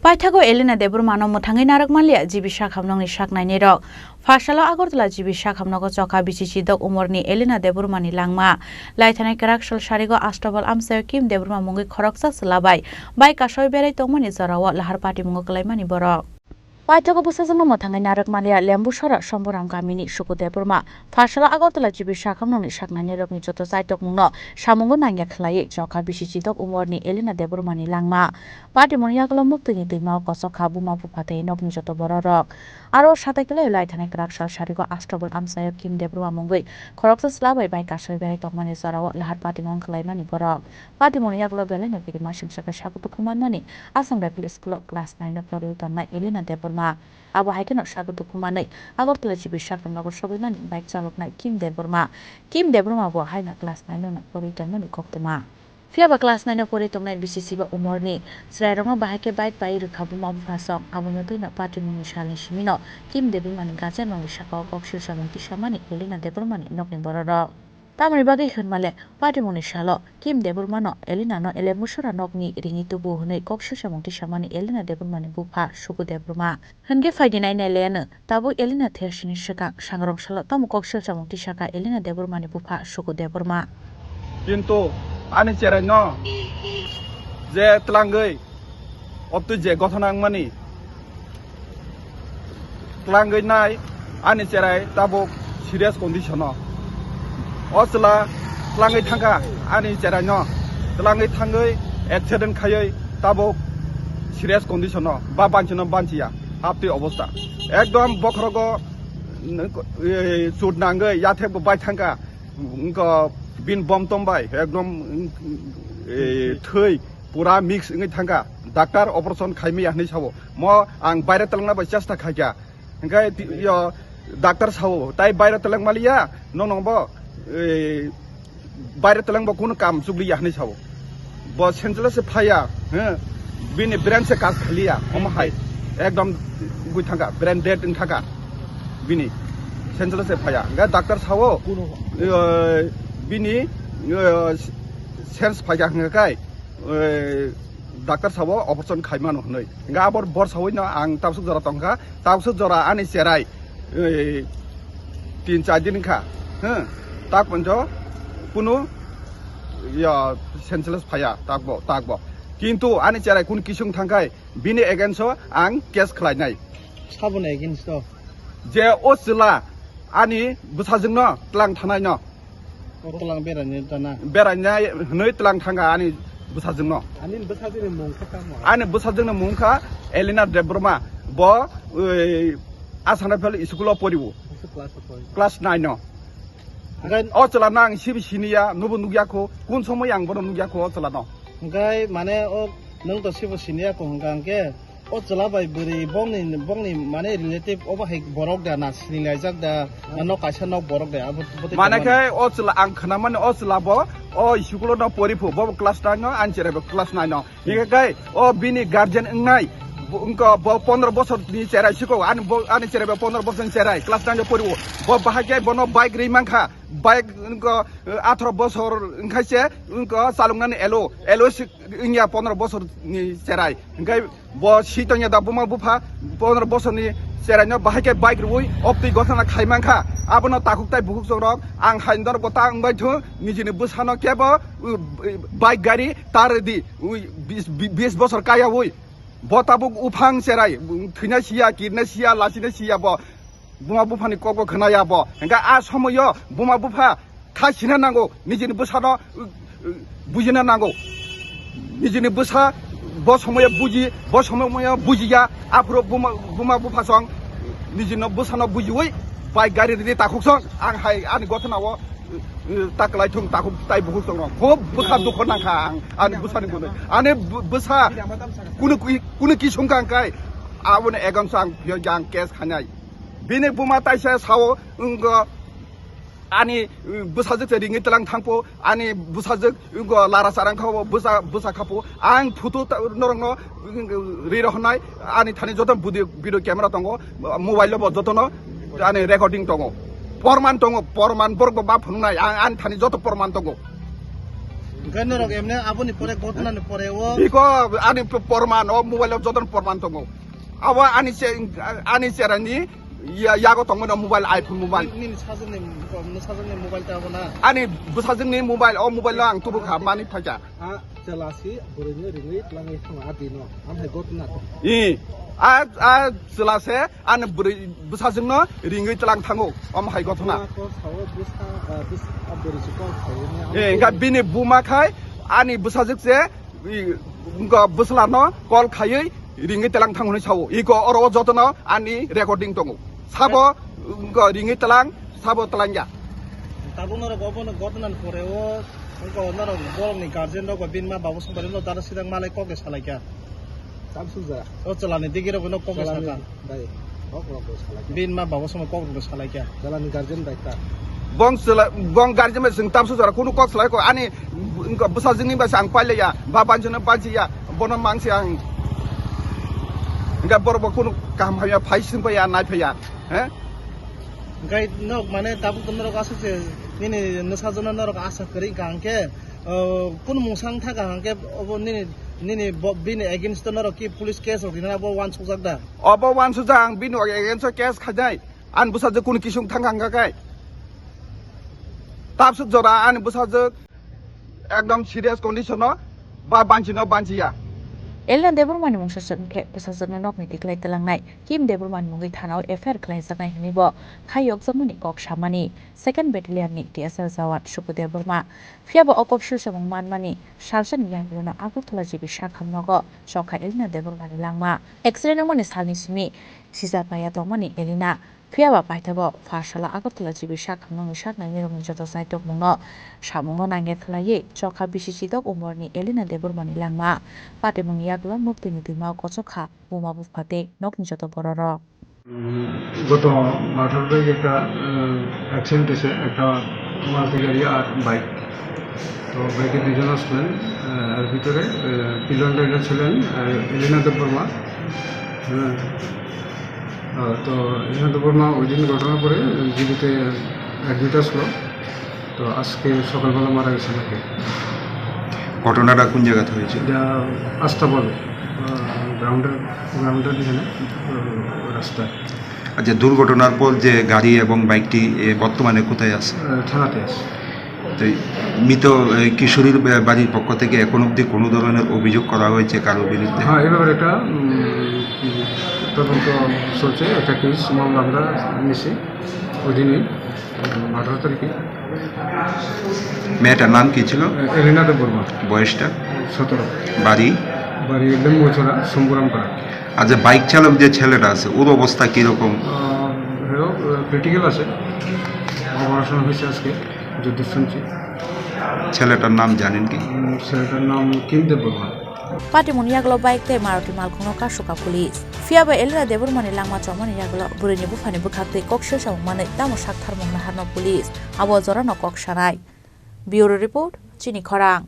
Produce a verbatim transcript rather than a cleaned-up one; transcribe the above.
Paithago Elena Debbarmano mwthangwi narwk manliya G B Sakhamnokni saknainirok. Pharsalo Agartala G B Sakhamnogo chokha bisi chidok umorni Elena Debbarmani langma. Laithanai kwrak sal sarigo Astabal amchaio Kim Debbarma mungwi khoroksa chwla bai bike kasawi berai tongmani jorao lahar patimungo kwlaimani borok. Paithago bwsajwkno mwthangwi narwk manliya Lembusora Somboram gamini Suku Debbarma. Pharsalo Agartala G B Sakhamnokni saknainirokni joto chaitokmungno samungo nangya khwlaiwi chokha bisi chidok umorni Elena Debbarmani langma. Patimungni yagulo muktwini twimao kochok kha buma bupha tei nokni joto bororok. Aro satai kwlai laithanai kwrak sal sarigo Astabal amchaio Kim Debbarma mungwi khoroksa chwla bai bike kasawi berai tongmani jorao lahar patimung khwlaimani borok. Patimungni yagulo belaino kirima singsa khe sago tukhumani Assam Rifle School o class nine o poriwi tongnai Elena Debbarma. Abo hai kheno sago tukhumani Agartala G B Sakhamnogo sogwimani bike chaloknai Kim Debbarma. Kim Debbarma bo haino class nine o poriwi tongmani koktwma. Phiyaba class nine o poriwi tongnai bisi chiba umorni chwrairokno bahai khe bike pai rwkha buma bupha song. Aboni twino patimungni salni simino Kim Debbarmani guardianrokni sakao kok silsamung tisamani Elena Debbarmani nokni bororok. Tamoni bagwi hwnmale, patimungni salo Kim Debbarmano Elenano Lembusora nokni ringwi tubu hwnwi kok silsamung tisamani Elena Debbarmani bupha Suku Debbarma. Hwnkhe phaidi nainai laiano tabuk Elena thersini swkang sangrong salo tamo kok silsamung tisaka Elena Debbarmani bupha Suku Debbarma. Kintu ani cheraino je tlangwi obtwi je gothona wngmani tlangwi nai ani cherai tabuk serious condition o. O chwla tlangwi thangkha ani cheraino, tlangwi thangwi accident khaiwi tabuk serious condition o, ba banchino banchiya haptwi obostha. Ekdom bokhorogo, eh, chut nangwi yathekbo bai thangkha, wngkha bin bom tom bai ekdom, eh, thwi pura mix wngwi thangkha. Doctor operation khaimaya hwnwi sao. Mo ang baire telengna bai chesta khaikha. Hwnkhe ti-, yo, doctor sao, "Tai baire teleng maliya, nono bo, eh, baire teleng bo kunu kam chukliya," hwnwi sao. Bo senseless se phaya, he, bini brain se kaj khaliya, omo hai. Ekdom gui thangkha, brain dead wng thangkha. Bini senseless se phaya. Hwnkhe doctor sao, eh, bini, eh, sense phaikha hwnkhe kai, eh, doctor sabo operation khaimano hwnwi. Hingke abor bor sawi no ang tabsuk jora tongkha, tabsuk jora ani cherai, eh, tin char din kha, huh? Tak ponjo kunu, ya, senseless phaya, takbo, takbo. Kintu ani cherai kun kisung thangkhai, bini against o ang case khlainai. Saboni against o? Je o chwla ani bwsajwkno tlang thanai no. O tlang beraini dana. Berainai hwnwi tlang thangkha ani bwsajwkno. Ani bwsajwkni mung khe tamo? Ani bwsajwkni mung kha Elena Debbarma. Bo, oi, Assam Rifle school o poriwo. Class o pori? Class nine o. Hwnkhe o chwla no ang sibi siniya, nubo nukya kho. Kun somoi ang bono nukya kho o chwla no. Hwnkhe mane o nwng to sibo siniya kho hwnkha hwnkhe. O chwla bai bwrwi bongni, bongni mane relative obo hai borok da na sinilaijak da, na nok kaisa nok borok da, abo, abo tei Mane tongmani. Khe o chwla ang khwnamani o chwla bo o school no pori phu, bo class nine no, ani cherai bo class nine no. Hingke kai o bini guardian wngnai, bo, wngko bo pondro bosor ni cherai siko, ani bo, ani cherai bo pondro bosor ni cherai, class nine no pori o. Bo bahai khe bono bike ri mankha, bike wngko, eh, atharo bosor wngkhai se wngko chaloknani elo, elo si wngya pondro bosor ni cherai. Hingke Bo si tongya da buma bupha, pondro bosorni cheraino bahai khe bike rwui optwi gotana khai mankha. Abono takhuk tai bukhuk chongrok, ang hai norok bo ta wngbai thung, nijini bwsano kebo, uh, bike gari ta rwdi, ui, bis, bi-, bis bosor kayaui. Bo tabuk uphang cherai, thwina siya, kirna siya, lachina siya bo. Buma buphani kokbo khwnaya bo. Hingke a somoyo buma bupha kha sina nango, nijini bwsano, uh, uh, bujina nango. Nijini bwsa bo somoyo buji, bo somoyo bujiya, aphuru buma, buma bupha song nijini bwsano bujiwi bai gari ridi takhuk song, ang hai ani gothanao, uh, uh, taklai thung takhuk tai bukhuk song. Khub bwkha dukho nangkha ang ani bwsani bunui. Ani bw-, bwsa kunu ki-, kunu kisung kha hingkai aboni egon sang phiyok jang case khanai. Bini buma taisa sao, wngkha ani, uh, bwsajwk se ringwi tlang thangpo, ani bwsajwk, wngkha lara charang kha, bwsa, bwsa khapo. Ang photo ta-, norokno, uh, ri rohornai, ani thani joto video, video camera tongo, mobile bo jotono ani recording tongo, porman tongo, porman borok bo ma phunuknai, ang ani thani joto porman tongo. Hwnkhe norok emne aboni pore ghotona ni pore o. Iko ani p-, porman, o mobile o jotono porman tongo. Abo ani che-, ani cherani ya-, yago tongmani o mobile, iPhone mobile. Nini sajwkni, nini sajwkni mobile ta abo na? Ani bwsajwkni mobile, o mobile no ang tubukha, mani phaikha. A chwla si bwrwino ringwi twlangwi thangma a dino. Amhai ghotona. I, a, a chwla se ani bwrwi bwsajwkno ringwi twlang thango. Omo hai ghotona. Buma kok sao bwsa, ah, bwsa, ah, bwrwi si kok sao ni. Eh, hwnkhe bini buma khai ani bwsajwk se, i, wngkha bwsla no call khaiwi ringwi twlang thango hinwi sao. Iko oro o jotono ani recording tongo. Sabo wngkha ringwi twlang, sabo twlangya. Tabuk norok obono ghotona ni pore o, wngkha norok borokni guardian rok ba bini ma babo song bai no dara sidang malai kok de salaikha. Tamsukjak. O chwlani digi rok no kok de saka. Bai, kok rok bo salaikha. Bini ma babo song kok rok de salaikha. Chwlani guardian bai ta. Bong chwla-, bong guardian bai chwng tamsukjak, kunu kok salai ko ani wngkha bwsajwkni bai se ang pailaiya, ba banchino banchiya, bono mangsi ang. Wngkha borok bo kunu kaham hamya phai sing phaiya, nai phaiya. He? Hwnkhe nok mane tabuk to norok aswk se nini nwsajwkno norok asa kwrwi wngkha hwnkhe, o, kunu mungsa wng thaka hwnkhe obo nini, nini bo, bini against o norok ki police case rok rinani abo uansukjak da? Obo uansukjak, ang bini against o case khainai. Ani bwsajwk kunu kisung thangkha hwnkha khe. Tabsuk jora ani bwsajwk ekdom serious condition o ba banchino banchiya. Elena Debbarmani mungsa swk wngkhe bwsajwkno nokni tiklai twlangnai Kim Debbarmani mungwi thanao F I R khlaijaknai hwnwi bo khai yokjakmani kok samani second battalion ni T S R jawan Suku Debbarma. Phiya bo o kok silsamung manmani salsani yangrino Agartala G B sak hamnogo chokha Elena Debbarmani langma. Accident wngmani salni simi sijaknaiya tongmani Elena. Phiya ba paithago pharsala Agartala G B sak hamnokni sak nainirokni joto chaitokmungno samungno nangya khlaiwi chokha bisi chitok umorni Elena Debbarmani langma. Patimungni yagulo muktwini twima o kochok kha buma bupha tei nokni joto bororok. উম, গত murder bike একটা, আহ, অ্যাক্সিডেন্ট হয়েছে, একটা মারুতি গাড়ি আর বাইক। তো বাইকে দুজন আসলেন, আহ, এর ভিতরে, আহ, পিলন রাইডার ছিলেন, আহ, এলিনা দেববর্মা। হ্যাঁ। আহ, তো এলিনা দেববর্মা ওই দিন ঘটনার পরে জিবিতে অ্যাডমিট আসলো। তো আজকে সকালবেলা মারা গেছেন আর কি। ঘটনাটা কোন জায়গাতে হয়েছে? এটা আস্তাবল, আহ, গ্রাউন্ডের, গ্রাউন্ডের এখানে, আহ, রাস্তায়। আচ্ছা, দুর্ঘটনার পর যে গাড়ি এবং বাইকটি, এ, বর্তমানে কোথায় আছে? আহ, থানাতে আছে। তো এই মৃত, এ, কিশোরীর বা-, বাড়ির পক্ষ থেকে এখন অবধি কোনো ধরনের অভিযোগ করা হয়েছে কারো বিরুদ্ধে? হ্যাঁ, এ ব্যাপারে একটা, উম, তদন্ত চলছে, একটা কেস মামলা আমরা নিছি ওই দিনই। আঠারো তারিখে। মেয়েটার নাম কি ছিল? এলিনা দেববর্মা। বয়সটা? সতেরো। বাড়ি? বাড়ি লিম্বুছড়া, শম্ভুরামপাড়া। আচ্ছা, বাইক চালক যে ছেলেটা আছে, ওর অবস্থা কিরকম? আহ, হ্যালো, আহ, ক্রিটিক্যাল আছে। অপারেশন হয়েছে আজকে, যতদূর শুনছি। ছেলেটার নাম জানেন কি? উম, ছেলেটার নাম কিম Debbarma. Patimungni yagulo bike tei Maruti malkhungno kasukha police. Phiya ba Elena Debbarmani langma chongmani yagulo bwrwini buphani bwkhaktwi kok silsamung manwi tamo saktharmung naharno police abo jorano kok sanai. Bureau Report, Chini Khorang.